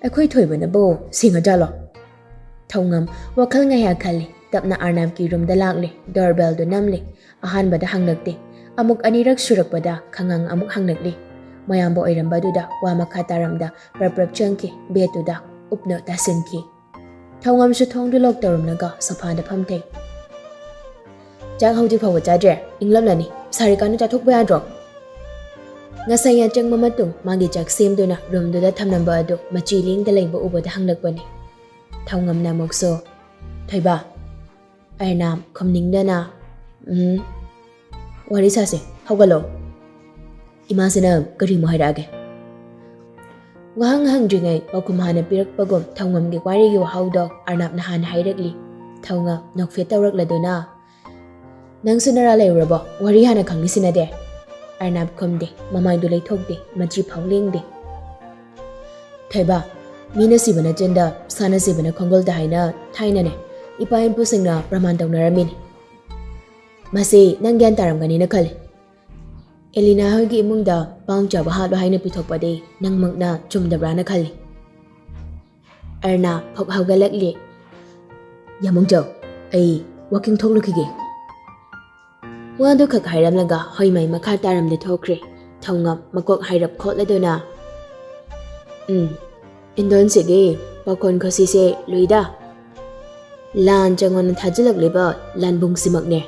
ꯑꯩꯈꯣꯏ ꯊꯣꯏꯕꯅꯕꯨ ꯁꯦꯡꯉꯖꯥꯠꯂꯣ? ꯊꯧꯉꯝ ꯋꯥꯈꯜ ꯉꯥꯏꯍꯥꯛ ꯈꯜꯂꯤ꯫ ꯇꯞꯅ ꯑꯔꯅꯥꯞꯀꯤ ꯔꯨꯝꯗ ꯂꯥꯛꯂꯦ꯫ ꯗꯣꯔꯕꯦꯜꯗꯨ ꯅꯝꯂꯦ꯫ ꯑꯍꯥꯟꯕꯗ ꯍꯪꯂꯛꯇꯦ꯫ ꯑꯃꯨꯛ ꯑꯅꯤꯔꯛ ꯁꯨꯔꯛꯄꯗ ꯈꯉꯥꯡ ꯑꯃꯨꯛ ꯍꯪꯂꯛꯂꯦ꯫ ꯃꯌꯥꯝꯕ ꯑꯣꯏꯔꯝꯕꯗꯨꯗ ꯋꯥ ꯃꯈꯥ ꯇꯥꯔꯝꯗ ꯄ꯭ꯔꯞ ꯄ꯭ꯔꯞ ꯆꯪꯈꯤ꯫ ꯕꯦꯗꯇꯨꯗ ꯎꯞꯅ ꯇꯥꯁꯤꯟꯈꯤ꯫ ꯊꯧꯉꯝꯁꯨ ꯊꯣꯡꯗꯨ ꯂꯣꯛ ꯇꯧꯔꯝꯂꯒ ꯁꯣꯐꯥꯗ ꯐꯝꯊꯩ꯫ ꯆꯥꯛ ꯍꯧꯖꯤꯛ ꯐꯥꯎꯕ ꯆꯥꯗ꯭ꯔꯦ? ꯏꯪꯂꯝꯂꯅꯤ꯫ ꯁꯥꯔꯤꯀꯥꯟꯗ ꯆꯥꯊꯣꯛꯄ ꯌꯥꯗ꯭ꯔꯣ? ꯉꯁꯥꯏ ꯌꯥꯆꯪꯕ ꯃꯇꯨꯡ ꯃꯥꯒꯤ ꯆꯥꯛ ꯁꯦꯝꯗꯨꯅ ꯔꯨꯝꯗꯨꯗ ꯊꯝꯂꯝꯕ ꯑꯗꯨ ꯃꯆꯤ ꯂꯦꯡꯗ ꯂꯩꯕ ꯎꯕꯗ ꯍꯪꯂꯛꯄꯅꯤ꯫ ꯊꯧꯉꯝꯅ ꯑꯃꯨꯛꯁꯨ, "ꯊꯣꯏꯕ?" ꯑꯔꯅꯥꯞ ꯈꯨꯝꯅꯤꯡꯗꯅ, "ꯎꯝ, ꯋꯥꯔꯤ ꯁꯥꯁꯦ, ꯍꯧꯒꯠꯂꯣ꯫ ꯏꯃꯥꯁꯤꯅ ꯀꯔꯤꯃꯨꯛ ꯍꯥꯏꯔꯛꯑꯒꯦ?" ꯋꯥꯍꯪ ꯍꯪꯗ꯭ꯔꯤꯉꯩ ꯄꯥꯎꯈꯨꯝ ꯍꯥꯟꯅ ꯄꯤꯔꯛꯄꯒꯨꯝ ꯊꯧꯉꯝꯒꯤ ꯋꯥꯔꯤꯒꯤ ꯋꯥꯍꯧꯗꯣ ꯑꯔꯅꯥꯞꯅ ꯍꯥꯟꯅ ꯍꯥꯏꯔꯛꯂꯤ꯫ ꯊꯧꯉꯝ ꯅꯣꯛꯐꯦꯠ ꯇꯧꯔꯛꯂꯗꯨꯅ, "ꯅꯪꯁꯨ ꯅꯔꯥ ꯂꯩꯔꯨꯔꯕꯣ? ꯋꯥꯔꯤ ꯍꯥꯟꯅ ꯈꯪꯂꯤꯁꯤꯅꯗꯦ?" ꯑꯔꯅꯥꯞ ꯈꯨꯝꯗꯦ, ꯃꯃꯥꯏꯗꯨ ꯂꯩꯊꯣꯛꯇꯦ, ꯃꯆꯤ ꯐꯥꯎ ꯂꯦꯡꯗꯦ꯫ "ꯊꯣꯏꯕ, ꯃꯤꯅ ꯁꯤꯕꯅ ꯆꯤꯟꯗ, ꯁꯥꯅ ꯁꯤꯕꯅ ꯈꯣꯡꯒꯨꯜꯗ ꯍꯥꯏꯅ ꯊꯥꯏꯅꯅꯦ ꯏꯄꯥ ꯏꯄꯨꯁꯤꯡꯅ ꯄ꯭ꯔꯃꯥꯟ ꯇꯧꯅꯔꯝꯃꯤꯅꯤ꯫ ꯃꯁꯤ ꯅꯪ ꯒ꯭ꯌꯥꯟ ꯇꯥꯔꯝꯒꯅꯤꯅ ꯈꯜꯂꯤ꯫ ꯑꯦꯂꯤꯅꯥ ꯍꯣꯏꯒꯤ ꯏꯃꯨꯡꯗ ꯄꯥꯎ ꯆꯥꯕ ꯍꯥꯠꯂꯣ ꯍꯥꯏꯅ ꯄꯤꯊꯣꯛꯄꯗꯤ ꯅꯪꯃꯛꯅ ꯆꯨꯝꯗꯕ꯭ꯔꯥꯅ ꯈꯜꯂꯤ꯫" ꯑꯔꯅꯥꯞ ꯐꯨꯛ ꯍꯧꯒꯠꯂꯛꯂꯦ꯫ "ꯌꯥꯃꯨꯡꯖꯧ, ꯑꯩ ꯋꯥꯀꯤꯡ ꯊꯣꯛꯂꯨꯈꯤꯒꯦ꯫" ꯋꯥꯗꯨ ꯈꯛ ꯍꯥꯏꯔꯝꯂꯒ ꯍꯣꯏꯃꯩ ꯃꯈꯥ ꯇꯥꯔꯝꯗ ꯊꯣꯛꯈ꯭ꯔꯦ꯫ ꯊꯧꯉꯝ ꯃꯀꯣꯛ ꯍꯥꯏꯔꯞ ꯈꯣꯠꯂꯗꯨꯅ, "ꯎꯝ, ꯏꯟꯗꯣꯟꯁꯤꯒꯤ ꯄꯥꯈꯣꯟ ꯈꯨꯁꯤꯁꯦ ꯂꯨꯏꯗ꯫ ꯂꯥꯟ ꯆꯪꯉꯣꯅ ꯊꯥꯖꯤꯜꯂꯛꯂꯤꯕ ꯂꯥꯟꯕꯨꯡꯁꯤꯃꯛꯅꯦ